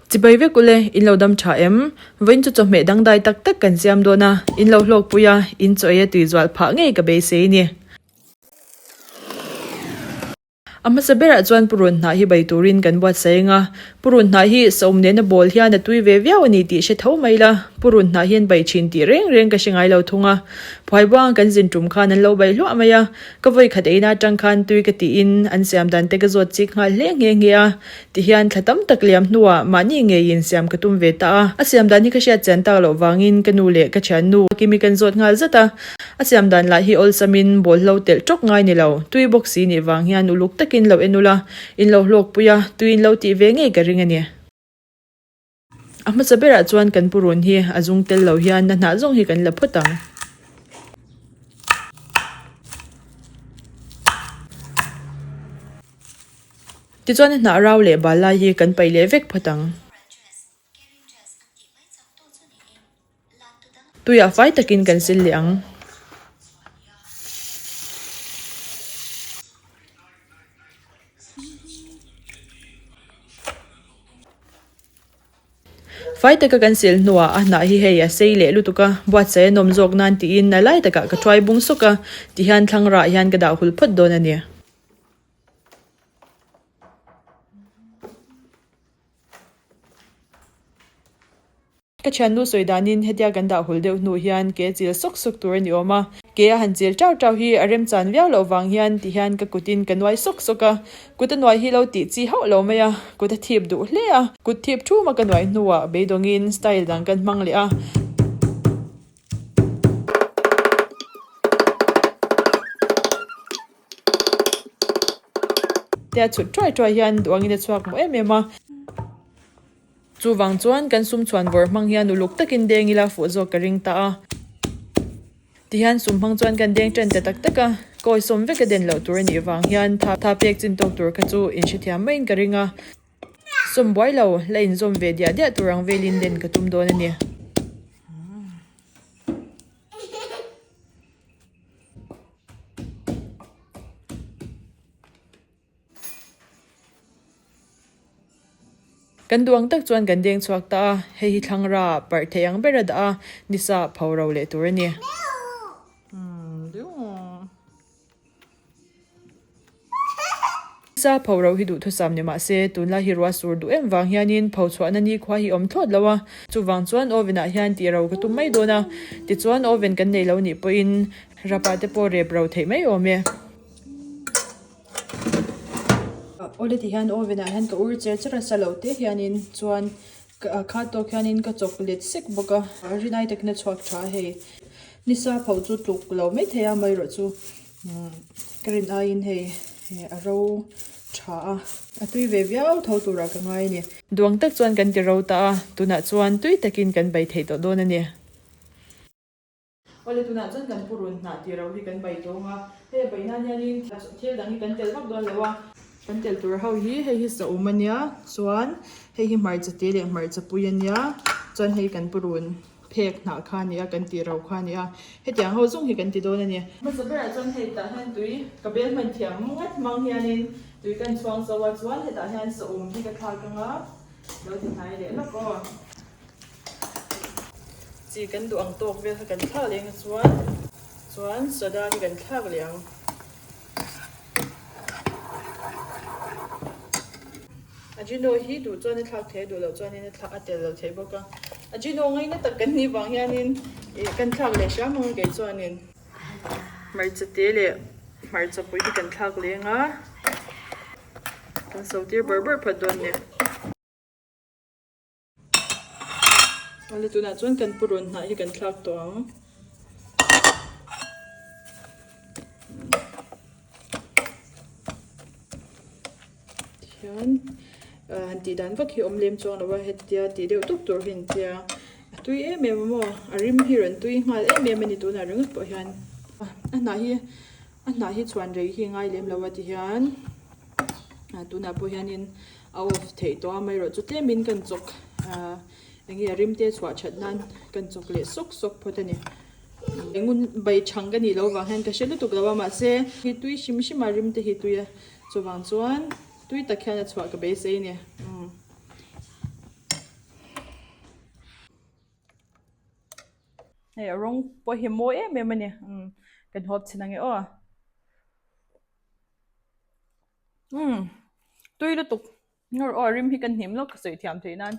Chibai vek ule, in lo dam tha em? Vawiin chu chawhmeh dangdai tak tak kan siam dawn a, in lo hlawkpui a, in chaw ei a tui zual phah ngei ka beisei ni. A hmasa berah chuan purun hnah hi bai turin kan buatsaih ang a, purun hnah hi saum nena bawl hian a tui ve viau a ni tih hre tho mai la, purun hnah hian bai thin tih reng reng ka hre ngai lo thung a, Phuaibuanga kan zin tum khan an lo bai hluah mai a, ka vawi khat eina atang khan tui ka tiin an siam dan te ka zawt chik nghal hle nghe nghe a, Tihian thla tam tak liam hnuah mahni ngeiin siam ka tum ve ta a, a siam dan hi ka hriat chian tak loh vangin ka nu leh ka thiannu Kimi kan zawt nghal zat a, a siam dan lah hi awlsamin bawlhlo telh tawk ngai ni lo, tui bawk si nih vang hian uluk takin lo en ula, in lo hlawkpui a, tui in lo tih ve ngei ka ring a ni. A hmasa berah chuan kan purun hi a zung tel lo hian a hnah zawng hi kan la phawt ang. Tichuan a hnah rau leh bal lai hi kan paih leh vek phawt ang. Tuiah fai takin kan sil leh ang. Fai taka kan sil hnuah a hnah hi hei a sei leh lutuk a, buatsaih a nawm zawk nan tiin a lai takah ka thuai bung sawk a, tihian thlang rah hian ka dah hul phawt dawn a ni. Ka thiannu sawi danin hetia kan dah hul deuh hnu hian ke chil sawk sawk tur a ni awm a, ke a han chil tau tau hi a remchan viau loh vang hian ti hian ka kutin ka nuai sawk sawk a, kut a nuai hi lo tih chi hauh lo mai a, kut a thip duh hle a, kut thip thuma ka nuai hnuah beidawngin style dang kan hmang leh a. Tia chhut thuai thuai hian duangin a chhuak mawh em em a. Chuvang chuan kan sum chhuan vawrh hmang hian uluk takin deng ila fuh zawk ka ring ta a. Tihian sum hmang chuan kan deng ṭan ta tak tak a, kawi sawm vek a den loh tur a nih vang hian tha tha pek chin tawk tur kha chu inhrethiam maiin ka ring a. Sawm buai lo, la inzawm ve diah diah tur ang velin den ka tum dawn a ni. Kan duang tak chuan kan deng chhuak ta a, hei hi thlangra parh theih ang ber a dah a, nisa pho ro leh tur a ni. Nisa pho ro hi duhthusam ni mah se, tunlai hi ruah sur duh em vang hianin pho chhuahna nikhua hi awm thlawt lo a, chuvang chuan oven ah hian tih ro ka tum mai dawn a, tichuan oven kan nei lo nih pawhin rap ah te pawh rep ro theih mai awm e. Awle ti hian oven ah hian ka ur cher cher a sa lo te hianin chuan a khat tawk hianin ka chawk let sek bawk a rinai takin a chhuak tha a hei nisa pho chu tluk lo mai thei a amaherawh chu ka rin aiin hei a ro tha a a tui ve viau tho turah ka ngai a ni. Duang tak chuan kan ti ro ta a tunah chuan tui takin kan bei thei tawh dawn a ni. Awle tunah chuan kan purun hnah tih ro hi kan bai tawng a, hei a bai nan hianin thil dang hi kan tel vak dawn lo a. Kan tel tur ho hi hei hi saum a nia, chuan hei hi hmarcha te leh hmarcha pui a nia, chuan hei kan purun phek hnah kha a ni a, kan tih ro kha a ni a, hetiang ho zawng hi kan ti dawn a ni. Hmasa berah chuan hei tah hian tui ka bel hman thiam ngat hmang hianin tui kan chhuang zo a, chuan hetah hian saum hi ka thlak ang a, lo ti hnai leh lawk aw. Chi kan duh ang tawk vel kha kan thlak leh ang chuan chuan soda hi kan thlak leh ang. Ajino hi duh chuan a thlak thei a duh loh chuanin a thlak a tel lo thei bawk a. Ajino ngaina tak kan nih vang hianin ih kan thlak leh hram ang kei chuanin. Hmarcha te leh hmarcha pui hi kan thlak leh ang a kan so tir bawrh bawrh phawt dawn nia. Awle tunah chuan kan purun hnah hi kan thlak tawh ang. Tihian ah han tih dan vak hi awm lem chuang lo a hetia tih deuh tawp tur hi an tia a tui em em a maw a rim hi rawn tui nghal em em a ni tunah ringawt pawh hian a hnah hi a hnah hi chhuan rei hi a ngai lem lo a tihian ah tunah pawh hianin a off theih tawh a amaherawh chu tlemin kan chawk ah eng nge a rim te chhuah that nan kan chawk leh sawk sawk phawt a ni engun bai chhang ka nih loh vang hian ka hre lutuk lo a mahse hi tui hrim hrim a rim te hi tui a chuvang chuan tui tak hian a chhuah ka beisei a ni umm. Hei a rawng pawh hi mawi em em a ni. Umm kan hawp chhin ang e aw. Umm tui lutuk nawr aw a rim hi kan hnim lawk ka sawi thiam theih nan.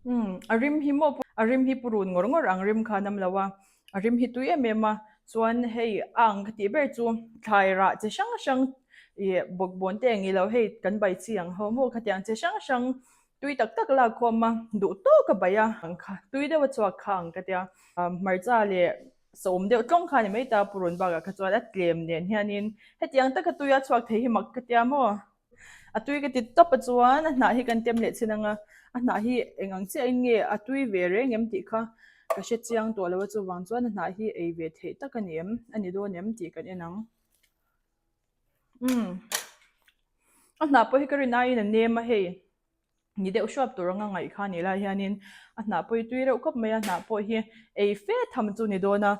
Umm a rim hi maw a rim hi purun ngawr ngawr ang rim kha nam lo a, a rim hi tui em em a chuan hei a ang ka tih ber chu thlai rah chi hrang hrang ih bawkbawn te eng ilo hei kan bai chi ang ho maw khatiang chi hrang hrang tui tak tak lak khawm a duh tawk a bai a ang kha tui deuh a chhuak kha ang ka tia hmarcha leh sawm deuh tlawng kha a ni mai ta purun bakah kha chuan a tlem nen hianin hetiang taka tui a chhuak thei hi mak ka tia maw. A tui ka ti tawp a chuan a hnah hi kan tem leh chin ang a, a hnah hi eng ang chiah in nge a tui ve reng em tih kha ka hre chiang tawh lo a chuvang chuan a hnah hi ei ve theih tak a ni em a ni dawn em tih kan en ang. Umm a hnah pawh hi ka rin aiin a nem a hei ni deuh hruap tur anga ngaih kha a nih lai hianin a hnah pawh hi tui reuh khawp mai a hnah pawh hi ei fe tham chu a ni dawn a.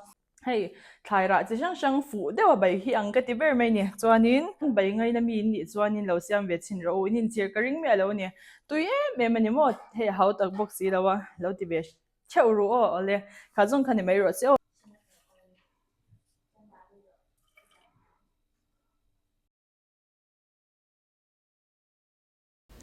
Hei, thlai rah chi hrang hrang fuh deuh a bai hi ang ka ti ber mai ni. Chuanin bai ngaina mi in nih chuanin lo siam ve chhin rawh u, in inchhir ka ring miah lo a ni. Tui em em a ni maw? Hei a hau tak bawk si lo a, lo ti ve theuh ru aw, awle kha zawng kha ni mai rawh se aw.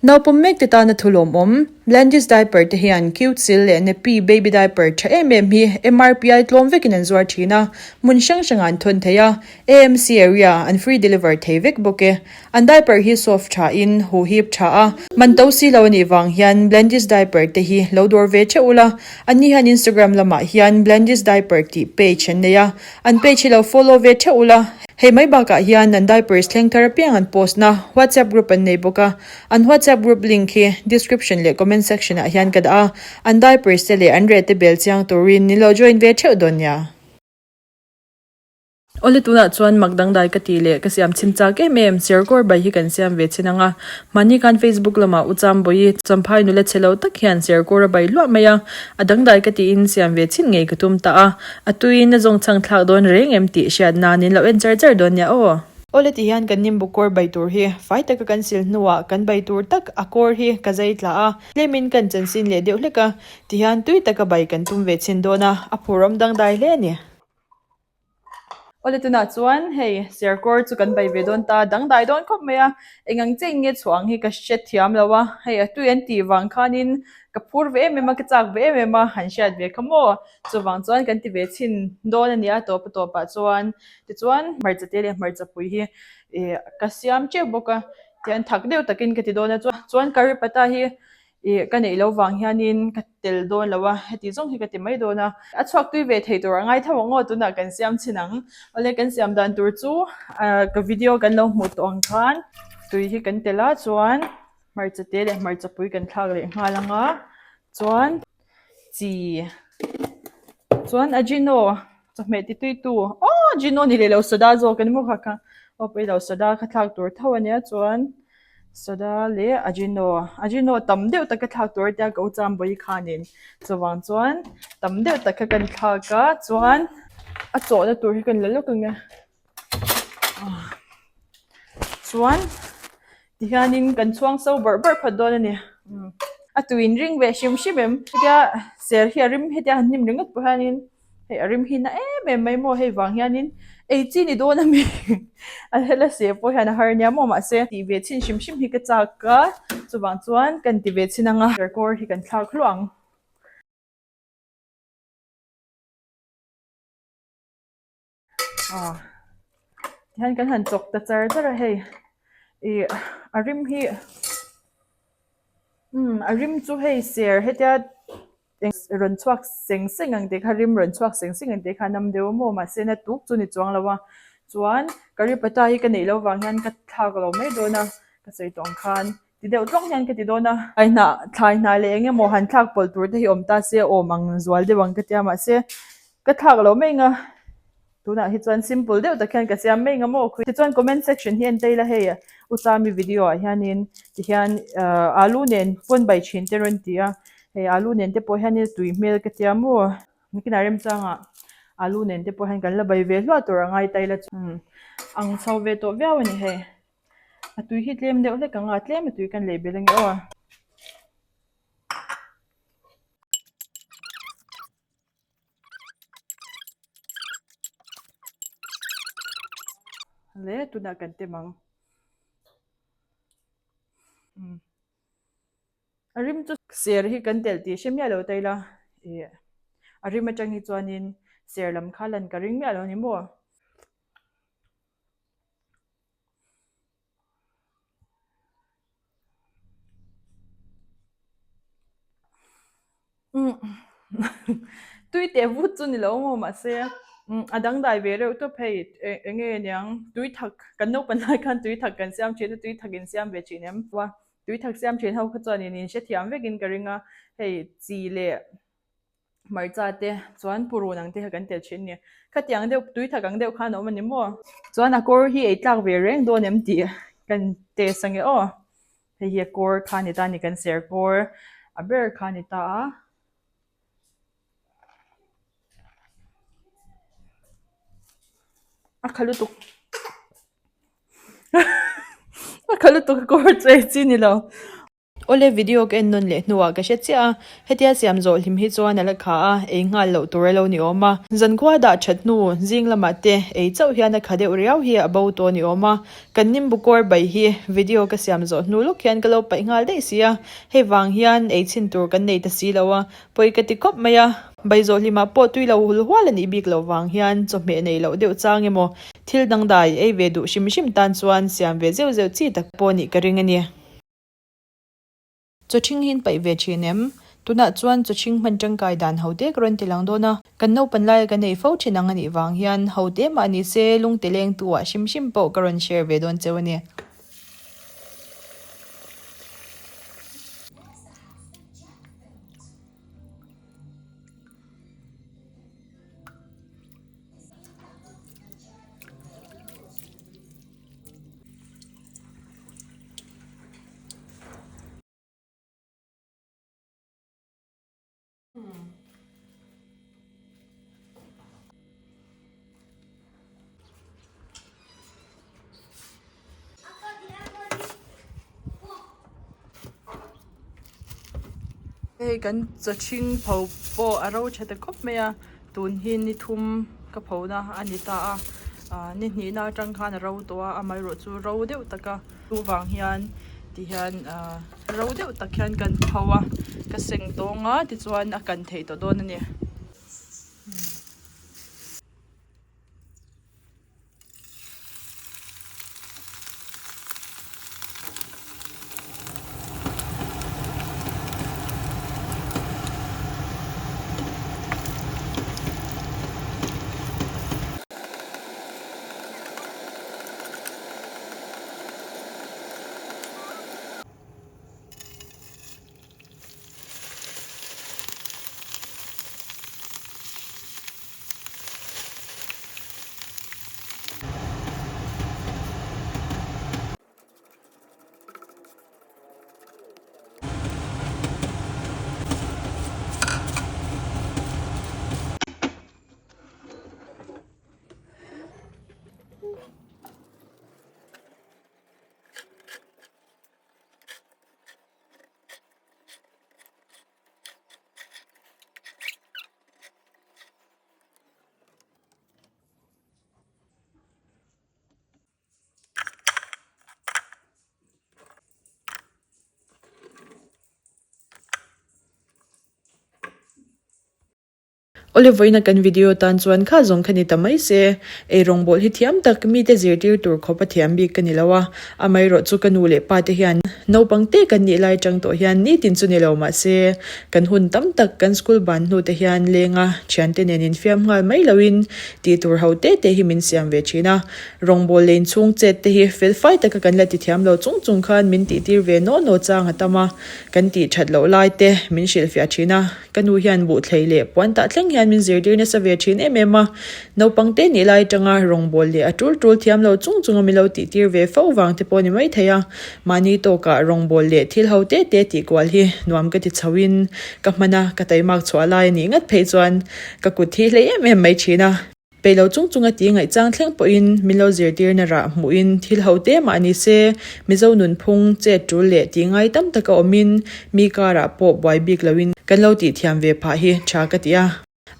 Naupawm mek te tana thu lawmawm, Blandis diaper te hian cute sil leh nappy baby diaper tha em em hi MRP ai tlawm vekin an zuar thin a, hmun hrang hrangah an thawn thei a, AMC area an free deliver thei vek bawk e. An diaper hi soft tha in, huh hip tha a, man to si lo a nih vang hian Blandis diaper te hi lo dawr ve theuh ula, anni hian Instagram lamah hian Blandis diaper tih page an nei a, An page hi lo follow ve theuh ula, hei mai bakah hian an diapers thleng thar apiang an post na WhatsApp group an nei bawk a, an WhatsApp group link hi description leh comment section ah hian ka dah a, an diapers te leh an rate te bel chiang turin in lo join ve theuh dawn nia. Awle tunah chuan mak dangdai ka tih leh ka siam chhin chak em em, Serkawr bai hi kan siam ve chhin ang a, mahni khan Facebook lamah U Chambawi Champhai nula chhe lo tak hian Serkawr a bai luah mai a, A dangdai ka tiin siam ve chin ngei ka tum ta a, a tuiin a zawng chhang thlak dawn reng em tih hriat nan in lo en char char dawn nia aw. Awle ti hian kan nimbu kawr bai tur hi fai taka kan sil hnuah kan bai tur tak a kawr hi ka zai tla a, tlemin kan chansin leh deuh hlek a, ti hian tui taka bai kan tum ve chhin dawn a, a phurawm dangdai hle a ni. Awle tunah chuan hei serkawr chu kan bai ve dawn ta dangdai dawn khawp mai a, eng ang chiah in nge chhuah ang hi ka hre thiam lo a, hei a tui an tih vang khanin ka phur ve em em a ka chak ve em em a han hriat ve kha maw chuvang chuan kan ti ve chhin dawn a nia tawp a tawpah chuan tichuan hmarcha te leh hmarcha pui hi ih ka siam teuh bawk a tihian thak deuh takin ka ti dawn a chuan curry patta hi Ih ka neih loh vang hianin ka tel dawn lo a, heti zawng hi ka ti mai dawn a. A chhuak tui ve thei tur a ngai tho ang aw, tunah kan siam chhin ang. Awle kan siam dan tur chu ka video kan lo hmuh tawh ang khan tui hi kan tel a chuan hmarcha te leh hmarcha pui kan thlak leh nghal ang a, chuan chi chuan ajino chawhmeh ti tui tu aw ajino ni leh lo soda zawk a ni maw kha kha aw pawi lo soda kha thlak tur tho a nia chuan. Soda leh ajino ajino tam deuh taka thlak tur a tia ka u chambawi khanin chuvang chuan tam deuh tak kha kan thlak a chuan a chawhna tur hi kan la lawk ang e chuan tihianin kan chhuang so bawrh bawrh phawt dawn a ni a tuiin ring ve hrim hrim em hetia ser hi a rim hetia han hnim ringawt pawh hianin. Hei a rim hi na em em mai maw hei vang hianin ei chi ni dawn a mi a hela seh pawh hian a har nia maw mahse tih ve chhin hrim hrim hi ka chak a chuvang chuan kan ti ve chhin ang a kawr hi kan thlak hluah ang. Aw tihian kan han chawk ta char char a hei ih a rim hi umm a rim chu hei ser hetia rawn chhuak seng seng ang tih kha rim rawn chhuak seng seng ang tih kha nam deuh a maw mahse na tuk chu ni chuang lo a chuan curry patta hi ka neih loh vang hian ka thlak lo mai dawn a ka sawi tawh ang khan. Ti deuh tlawng hian ka ti dawn a. Thlai hnah thlai hnah leh eng emaw han thlak pawlh tur te hi awm ta se awm ang zual deuh ang ka tia mahse ka thlak lo mai anga tunah hi chuan simple deuh tak hian ka siam mai anga maw tichuan comment section hi en ta ila hei u chami video ah hianin tihian ahh alu nen pawn bai thin te rawn ti a hei alu nen te pawh hianin tui hmel ka tia maw nikinah remchangah alu nen te pawh hian kan la bai ve hluah tur a ngai ta ila chu ang chho ve tawh viau a ni hei. A tui hi tlem deuh hlek ang a, tlem a tui kan leh belh ange aw. tunah kan tem ang. Umm a rim chu ser hi kan telh tih hre miah lo ta ila ih a rim atang hi chuanin ser lam kha lan ka ring miah lo a ni maw. Umm tui teh vut chu ni lo maw mahse umm a dangdai ve reuh tawp hei eng nge niang tui thak kan naupang lai khan tui thak kan siam thin a tui thak in siam ve thin em tui thak siam thin ho kha chuan in inhrethiam vekin ka ring a hei chi leh hmarcha te chuan purun ang te kha kan tel thin a ni. Khatiang deuh tui thak ang deuh khan a awm a ni maw? Chuan a kawr hi ei tlak ve reng dawn em tih kan test ange aw. Hei hi a kawr kha a ni ta a ni kan ser kawr a ber kha a ni ta a. A kha lutuk a kha lutuk a kawr chu ei chi ni lo. Awle video ka en nawn leh hnuah ka hre chiah a, hetia siam zawh hlim hi chuan a la kha a, ei nghal loh tur a lo ni awm a. Zankhua dah that hnu zing lamah te ei chauh hian a kha deuh riau hi a bo tawh ni awm a, kan nimbu kawr bai hi video ka siam zawh hnu lawk hian ka lo paih nghal daih si a, hei vang hian ei chhin tur kan nei ta si lo a, pawi ka ti khawp mai a. Bai zawh hlimah pawh tui lo hul hual a nih bik loh vang hian chawhmeh nei loh deuh chang emaw thil dangdai ei ve duh hrim hrim tan chuan siam ve zeuh zeuh chi tak pawh nih ka ring a ni. Chawchhing hi in paih ve thin em? Tunah chuan chawchhing hman tangkai dan ho te ka rawn ti lang dawn a, kan naupan laia kan ei fo thin ang a nih vang hian ho te mah ni se lungte lengtu ah hrim hrim pawh ka rawn share ve dawn cheu a ni. Hei kan chawchhing pho pawh a ro tha ta khawp mai a tun hi ni thum ka pho na a ni ta a ah ni hnihna atang khan a ro tawh a amaherawh chu ro deuh tak a chuvang hian ti hian ah ro deuh tak hian kan pho a ka seng tawng a tichuan a kan theih tawh dawn a ni. Awle vawiina kan video tan chuan kha zawng kha ni ta mai se, eirawng bawl hi thiam tak mite zirtir tur khawp a thiam bik ka ni lo a, amaherawh chu ka nu leh pa te hian naupang te kan nih lai atang tawh hian nitin chu ni lo mahse kan hun tam tak kan school ban hnu te hian lenga thiante nen infiam nghal mai loin tih tur ho te te hi min siam ve thin a, rawngbâwl lane chhung chet te hi fel fai taka kan la ti thiam lo chung chung khan min tihtir ve naw naw chang a tam a, kan tih that loh lai te min hrilhfiah thin a, ka nu hian buhthlei leh puan tah thleng hian min zirtir nasa ve thin em em a, naupang te nih lai atanga rawngbâwl leh a tul tul thiam lo chung chunga min lo tihtir ve fo vang te pawh ni mai thei a, mahni tawkah rawngbâwl leh thil ho te te tih kual hi nuam ka ti chhoin ka hman a, ka taimak chhuah lai a nih ngat phei chuan Ka kut hi hlei em em mai thin a, peih lo chung chunga ti ngaihchang thleng pawhin min lo zirtirna rah hmuhin thil ho te mah ni se, Mizo nunphung, chet tul leh tih ngai tam taka awmin mi karah pawh buai bik loin kan lo tih thiam ve phah hi tha ka ti a.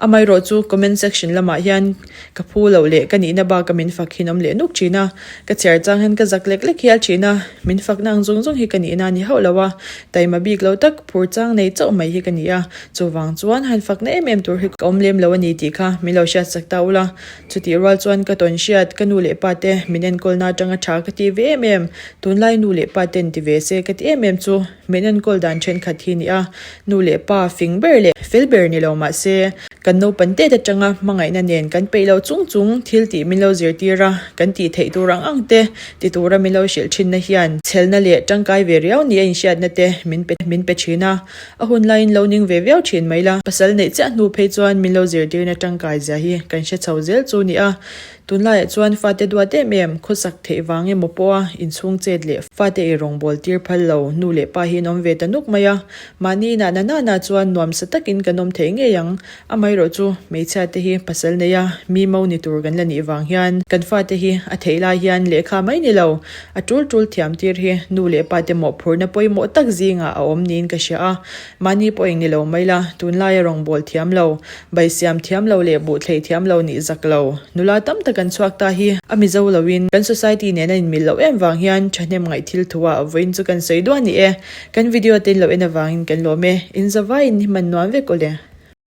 Amaherawhchu comment section lamah hian ka phu loh leh ka nihna baka min fak hi an awm leh nuk thin a, ka chhiar chang hian ka zak lek lek hial thin a, min fakna ang zawng zawng hi ka nihna a ni hauh lo a, taima bik lo tak phur chang nei chauh mai hi ka ni a, chuvang chuan han fakna em em tur hi ka awm lem lo a ni tih kha min lo hriatsak ta ula, chutih rual chuan ka tawn hriat ka nu leh pa te min enkawlna atanga tha ka ti ve em em, tunlai nu leh pa ten ti ve se ka ti em em chu. Min enkawl dan thenkhat hi nia, nu leh pa fing ber leh fel ber ni lo mah se, kan naupan tet atanga hmangaihna nen kan peih lo chung chung thil tih min lo zirtir a, kan tih theih tur ang ang te ti tura min lo hrilh thinna hian chhelna leh tangkai ve riau ni a inhriatna te min pe min pe thin a, a hun laiin lo ning ve viau thin mai la. Pasal neih chiah hnu phei chuan min lo zirtirna tangkai zia hi kan hre chho zel chu nia, Tunlaiah chuan fate duat em em, khawsak theih vang emaw pawha inchhung chet leh fate ei rawngbawl tir phal lo nu leh pa hi an awm ve ta nuk mai a. Mahni inah na nana chuan nuamsa takin kan awm thei ngei ang. Amaherawh chu hmeichhia te hi pasal nei a, mi mo ni tur kan la nih vang hian kan fate hi a theih lai hian lehkha mai ni lo, a tul tul thiam tir hi nu leh pa te mawhphurhna pawimawh tak zingah a awm niin ka hria a. Mahni pawh eng ni lo mai la, tunlaia rawngbawl thiam lo, Bai siam thiam lo leh buh thlei thiam lo nih zak lo. Nula tam tak an chhuak ta hi a Mizo loin kan society nen a inmil loh em vang hian thahnem ngaih thil thu ah vawiin chu kan sawi duah ni e. Kan video te in lo en avangin kan lawm e. In zavaiin hi man nuam vek aw le.